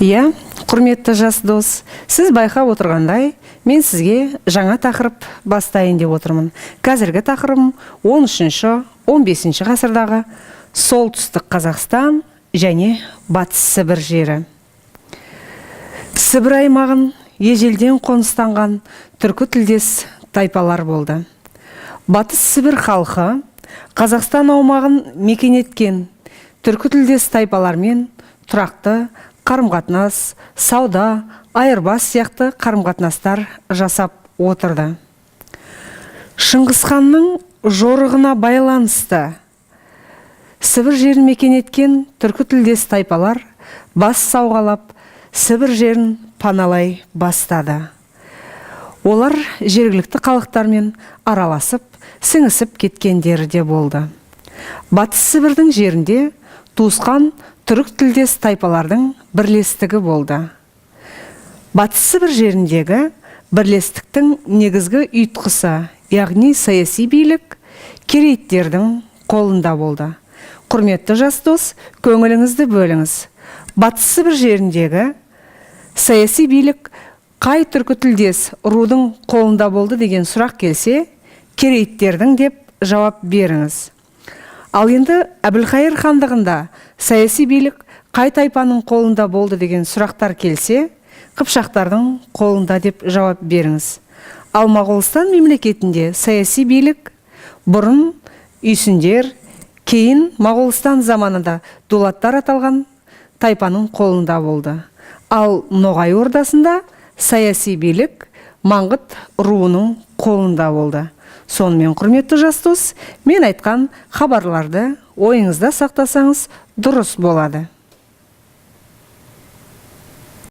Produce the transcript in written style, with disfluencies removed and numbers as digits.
Иә, құрметті жас дос, сіз байқап отырғандай, мен сізге жаңа тақырып бастайын деп отырмын. Қазіргі тақырыбым 13-15 ғасырдағы Солтүстік Қазақстан және Батыс Сібір жері. Сібір аймағын ежелден қоныстанған түркі тілдес тайпалар болды. Батыс Сібір халқы Қазақстан аумағын мекен еткен түркі тілдес тайпалармен тұрақты қарым-қатынас, сауда, айырбас сияқты қарым-қатынастар жасап отырды. Шыңғыс ханның жорығына байланысты Сібір жерін мекен еткен түркі тілдес тайпалар бас сауғалап, Сібір жерін паналай бастады. Олар жергілікті халықтармен араласып, сіңісіп кеткендері де болды. Батыс Сібірдің жерінде туысқан түрік тілдес тайпалардың бірлестігі болды. Батыс Сібір жеріндегі бірлестіктің негізгі ұйытқысы, яғни саяси билік, керейттердің қолында болды. Құрметті жас дос, көңіліңізді бөліңіз. Батыс Сібір жеріндегі саяси билік қай түркі тілдес рудың қолында болды деген сұрақ келсе, керейттердің деп жауап беріңіз. Ал енді Әбілхайыр хандығында саяси билік қай тайпаның қолында болды деген сұрақтар келсе, қыпшақтардың қолында деп жауап беріңіз. Ал Моғолстан мемлекетінде саяси билік бұрын үйсіндер, кейін Моғолстан заманында дулаттар аталған тайпаның қолында болды. Ал Ноғай Ордасында саяси билік маңғыт руының қолында болды. Сонымен, құрметті жас дос, мен айтқан хабарларды ойыңызда сақтасаңыз, дұрыс болады.